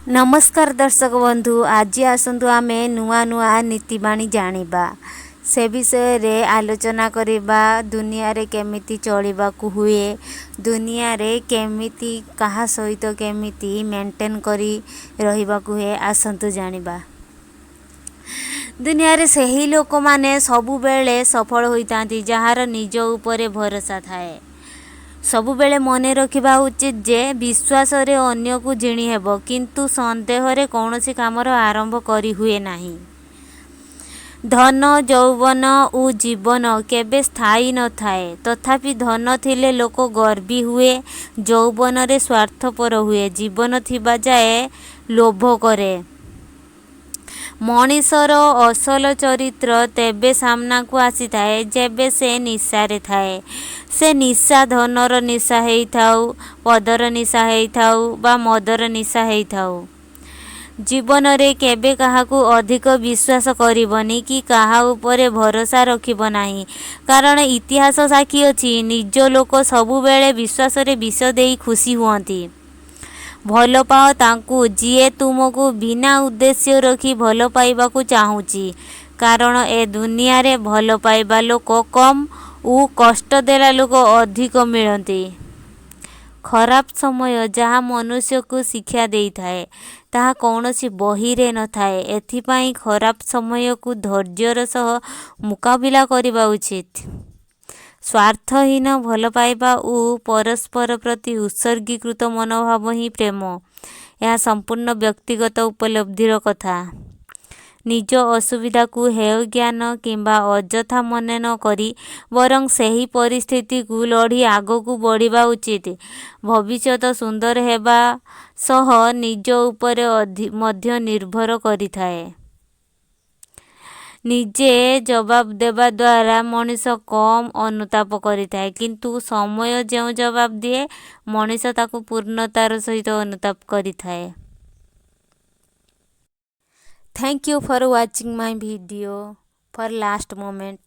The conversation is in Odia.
ନମସ୍କାର ଦର୍ଶକ ବନ୍ଧୁ, ଆଜି ଆସନ୍ତୁ ଆମେ ନୂଆ ନୂଆ ନୀତିବାଣୀ ଜାଣିବା, ସେ ବିଷୟରେ ଆଲୋଚନା କରିବା। ଦୁନିଆରେ କେମିତି ଚଳିବାକୁ ହୁଏ, ଦୁନିଆରେ କେମିତି କାହା ସହିତ କେମିତି ମେଣ୍ଟେନ୍ କରି ରହିବାକୁ ହୁଏ, ଆସନ୍ତୁ ଜାଣିବା। ଦୁନିଆରେ ସେହି ଲୋକମାନେ ସବୁବେଳେ ସଫଳ ହୋଇଥାନ୍ତି, ଯାହାର ନିଜ ଉପରେ ଭରସା ଥାଏ। ସବୁବେଳେ ମନେ ରଖିବା ଉଚିତ ଯେ ବିଶ୍ୱାସରେ ଅନ୍ୟକୁ ଜିଣିହେବ, କିନ୍ତୁ ସନ୍ଦେହରେ କୌଣସି କାମର ଆରମ୍ଭ କରିହୁଏ ନାହିଁ। ଧନ, ଯୌବନ ଓ ଜୀବନ କେବେ ସ୍ଥାୟୀ ନଥାଏ। ତଥାପି ଧନ ଥିଲେ ଲୋକ ଗର୍ବୀ ହୁଏ, ଯୌବନରେ ସ୍ୱାର୍ଥପର ହୁଏ, ଜୀବନ ଥିବା ଯାଏ ଲୋଭ କରେ। ମଣିଷର ଅସଲ ଚରିତ୍ର ତେବେ ସାମ୍ନାକୁ ଆସିଥାଏ, ଯେବେ ସେ ନିଶାରେ ଥାଏ। ସେ ନିଶା ଧନର ନିଶା ହେଇଥାଉ, ପଦର ନିଶା ହେଇଥାଉ ବା ମଦର ନିଶା ହେଇଥାଉ। ଜୀବନରେ କେବେ କାହାକୁ ଅଧିକ ବିଶ୍ୱାସ କରିବନି କି କାହା ଉପରେ ଭରସା ରଖିବ ନାହିଁ, କାରଣ ଇତିହାସ ସାକ୍ଷୀ ଅଛି, ନିଜ ଲୋକ ସବୁବେଳେ ବିଶ୍ୱାସରେ ବିଷ ଦେଇ ଖୁସି ହୁଅନ୍ତି। ଭଲ ପାଅ ତାଙ୍କୁ, ଯିଏ ତୁମକୁ ବିନା ଉଦ୍ଦେଶ୍ୟ ରଖି ଭଲ ପାଇବାକୁ ଚାହୁଁଛି, କାରଣ ଏ ଦୁନିଆରେ ଭଲ ପାଇବା ଲୋକ କମ୍ ଓ କଷ୍ଟ ଦେଲା ଲୋକ ଅଧିକ ମିଳନ୍ତି। ଖରାପ ସମୟ ଯାହା ମନୁଷ୍ୟକୁ ଶିକ୍ଷା ଦେଇଥାଏ, ତାହା କୌଣସି ବହିରେ ନଥାଏ। ଏଥିପାଇଁ ଖରାପ ସମୟକୁ ଧୈର୍ଯ୍ୟର ସହ ମୁକାବିଲା କରିବା ଉଚିତ। ସ୍ୱାର୍ଥହୀନ ଭଲପାଇବା ଓ ପରସ୍ପର ପ୍ରତି ଉତ୍ସର୍ଗୀକୃତ ମନୋଭାବ ହିଁ ପ୍ରେମ। ଏହା ସମ୍ପୂର୍ଣ୍ଣ ବ୍ୟକ୍ତିଗତ ଉପଲବ୍ଧିର କଥା। ନିଜ ଅସୁବିଧାକୁ ହେୟ ଜ୍ଞାନ କିମ୍ବା ଅଯଥା ମନେ ନ କରି ବରଂ ସେହି ପରିସ୍ଥିତିକୁ ଲଢ଼ି ଆଗକୁ ବଢ଼ିବା ଉଚିତ। ଭବିଷ୍ୟତ ସୁନ୍ଦର ହେବା ସହ ନିଜ ଉପରେ ମଧ୍ୟ ନିର୍ଭର କରିଥାଏ। ନିଜେ ଜବାବ ଦେବା ଦ୍ୱାରା ମଣିଷ କମ୍ ଅନୁତାପ କରିଥାଏ, କିନ୍ତୁ ସମୟ ଯେଉଁ ଜବାବ ଦିଏ, ମଣିଷ ତାକୁ ପୂର୍ଣ୍ଣତାର ସହିତ ଅନୁତାପ କରିଥାଏ। Thank you for watching my video for last moment.